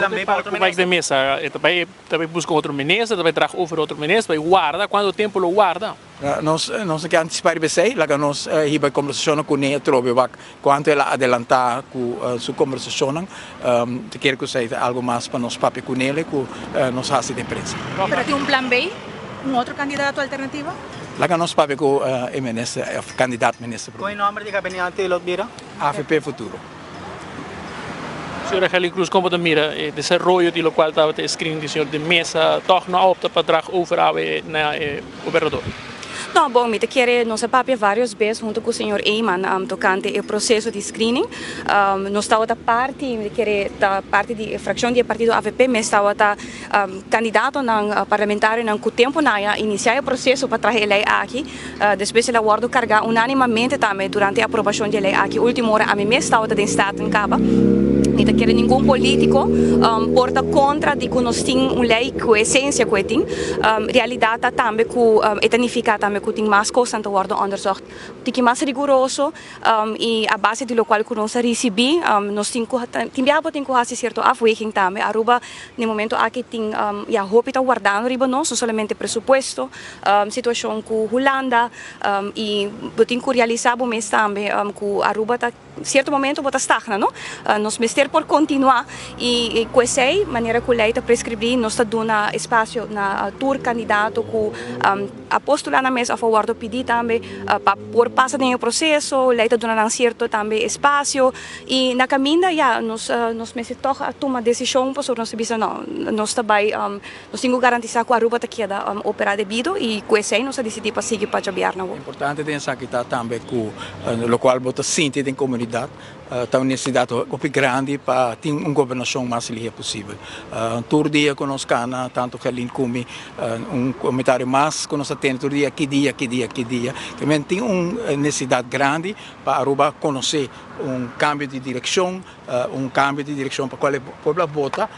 Tambe pa otro minister. De Meza e ta bay ta bay busca otro minister, ta bay traha over otro minister, bay warda, cuanto tempo lo warda? Nos nos no ke anticipa riba esey, laga nos hiba e combersacionnan cune atrobe wak cuanto el a adelanta cu su combersacionnan. Ta kere cu esey ta algo mas pa nos papia cunele cu nos haci den prensa. Pero tin un plan B? Un otro candidato alternativo? Laga nos papia cu e minister of candidaat minister prome. Con e nomber di gabinete lo bira? Avp Futuro. Señora Gelly Cruz, como ta mira e desaroyo di locual tabata e screening di señor De Meza, toch no a opta pa draag over awe na e gobernador? No, bon, mi ta kere nos a papia varios bes hunto cu señor Eman tocante e proceso di screening. Nos tabata parti, mi ta kere ta parti di e fraccion di e partido avp mes tabata candidatonan parlamentarionan cu tempo nan a inicia e proceso pa traha e ley aki. Despues el a wordo carga unanimamente tambe durante e aprobacion di e ley aki. Ultimo ora ami mes tabata den Staten caba. Mi ta kere ningun politico por ta contra di cu nos tin un ley cu e esencia cu e tin. Realidad ta tambe cu e ta nifica tambe cu tin mas cosnan ta wordo onderzocht tiki mas riguroso y a base di locual cu nos a ricibi nos tin cu tin biaha bo tin cu haci cierto afweging tambe. Aruba na e momento aki tin ya hopi ta wardando riba nos, no solamente presupuesto, Situacion cu Hulanda y bo tin cu realisa bo mes tambe cu Aruba ta cierto momento bo ta stagna no. Nos mester por continua y cu esey manera cu ley ta prescribi nos ta duna espacio na tur candidato cu a postula nan mes of a wordo pidi tambe pa por pasa den e proceso. Ley ta duna nan cierto tambe espacio y na caminda ya nos nos mester toch a tuma decision pasobra nos ta bisa no nos ta bay. Nos tin ku garantisá ku Aruba ta keda operá debido i ku esei nos a disidí pa sigui pa djabièrnè awor. Importante den esaki ta tambe ku lokual bo ta sinti den komunidat ta un nesesidat hopi grandi pa tin un gobernashon mas lihe posibel. Tur dia ku nos kana, tantu Gerlin ku mi, un komentario mas ku nos ta tene tur dia, ki dia, ki dia, ki dia. Tin un nesesidat grandi pa Aruba konosé un kambio di direkshon, un cambio di direccion pa cual e pueblo a vota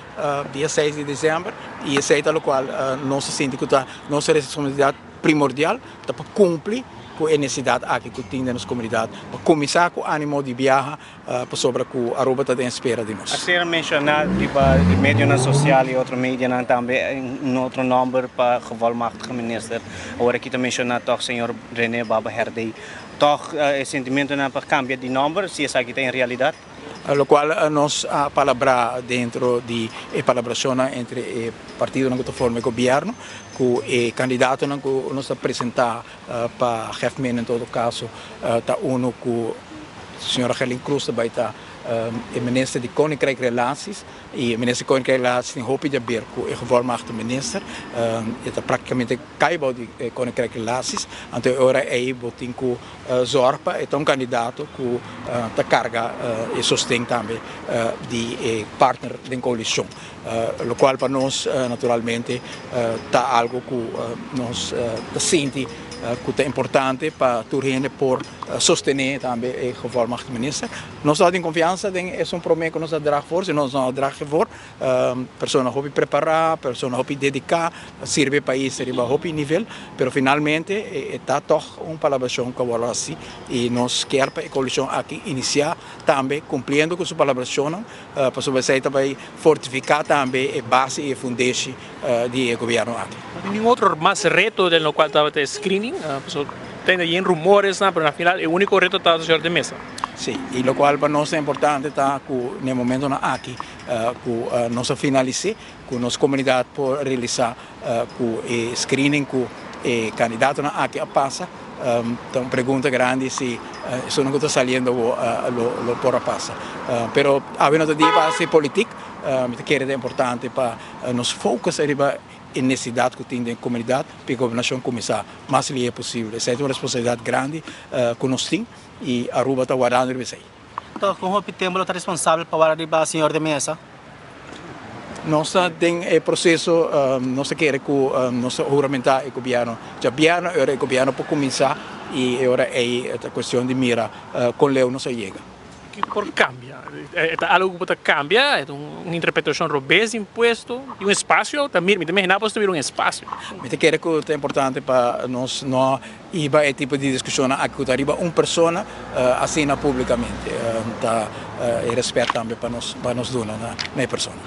dia seis di december y esey ta locual nos ta sinti cu ta nos responsabilidad primordial ta pa cumpli cu e necesidad aki cu tin den nos comunidad pa cuminsa cu animo di biaha pasobra cu Aruba ta den espera di nos. A ser menciona riba medionan social y otro medianan tambe un otro nomber pa gevolmachtige minister. Awor aki ta menciona toch señor Rene Baba Herdey. Toch e sentimentonan pa cambia di nomber si esaki ta en realidad? Locual nos a palabrá dentro di e palabracionnan entre e partidonan cu ta forma e gobierno cu e candidatonan cu nos ta presenta pa Hefmin en todo caso ta uno cu señora Gerlin Cruz ta bay ta e minister di Koninkrijk Relaties y e minister di Koninkrijk Relaties tin hopi di haber cu e gevolmachtigde minister e ta practicamente Kai bou di e Koninkrijk Relaties, anto e ora ei bo tin ku zòrg pa e ta un kandidato ku ta karga e sosten tambe di e partner den koalishon. Lokual pa nos naturalmente ta algu ku nos ta sinti ku ta importante pa tur hende por sostené tambe e gevolmachtigde minister. Nos ta tin konfiansa den esun promé ku nos a drag for, si nos no a drag for. Persona hopi prepará, persona hopi dediká, sirbi e pais riba hopi nivel, pero finalmente e ta tòg un palabrashon ku a wòrdu hasi i nos kier pa e koalishon aki inisiá tambe kumpliendo ku su palabrashonnan, pasobra esei ta bai fortifiká tambe e base i e fundeshi di e gobièrnu aki. No tin ningun otro mas reto den lokual tabata e screening, pasobra ta yen rumores, pero na final e úniko reto tabata señor de Meza. Sí, i lokual pa nos ta importante ta ku na e momentonan aki ku nos a finalis'é, ku nos komunidat por realisá ku e screening ku e kandidatonan aki a pasa. Ta un pregunta grandi si esunnan ku ta saliendo awor lo por a pasa. Pero awe no ta dia pa hasi politik, mi ta kere ta importante pa nos focus riba e nesesidat ku tin den komunidat pa e gobernashon kuminsá mas lihe posibel. Esei ta un responsabilidat grandi ku nos tin i Aruba ta wardando riba esei. Toch con hopi tempo lo ta responsabel pa wara riba señor de Meza? Nos ta den e proceso, nos ta kere cu nos ta huramenta e gobierno djabièrnè, e ora e gobierno por cuminsa y e ora ey ta cuestion di mira con leu nos a yega. Ki por cambia? E ta algo cu bo ta cambia? E ta un interpretacion robes di impuesto? Di un espacio? Ta mira, mi ta imagina bo ta mira un espacio. Mi ta kere cu ta importante pa nos no Hiba e tipo di diskushonnan aki ku ta riba un persona asina publikamente ta e rèspèt tambe pa nos pa nos duna na e persona.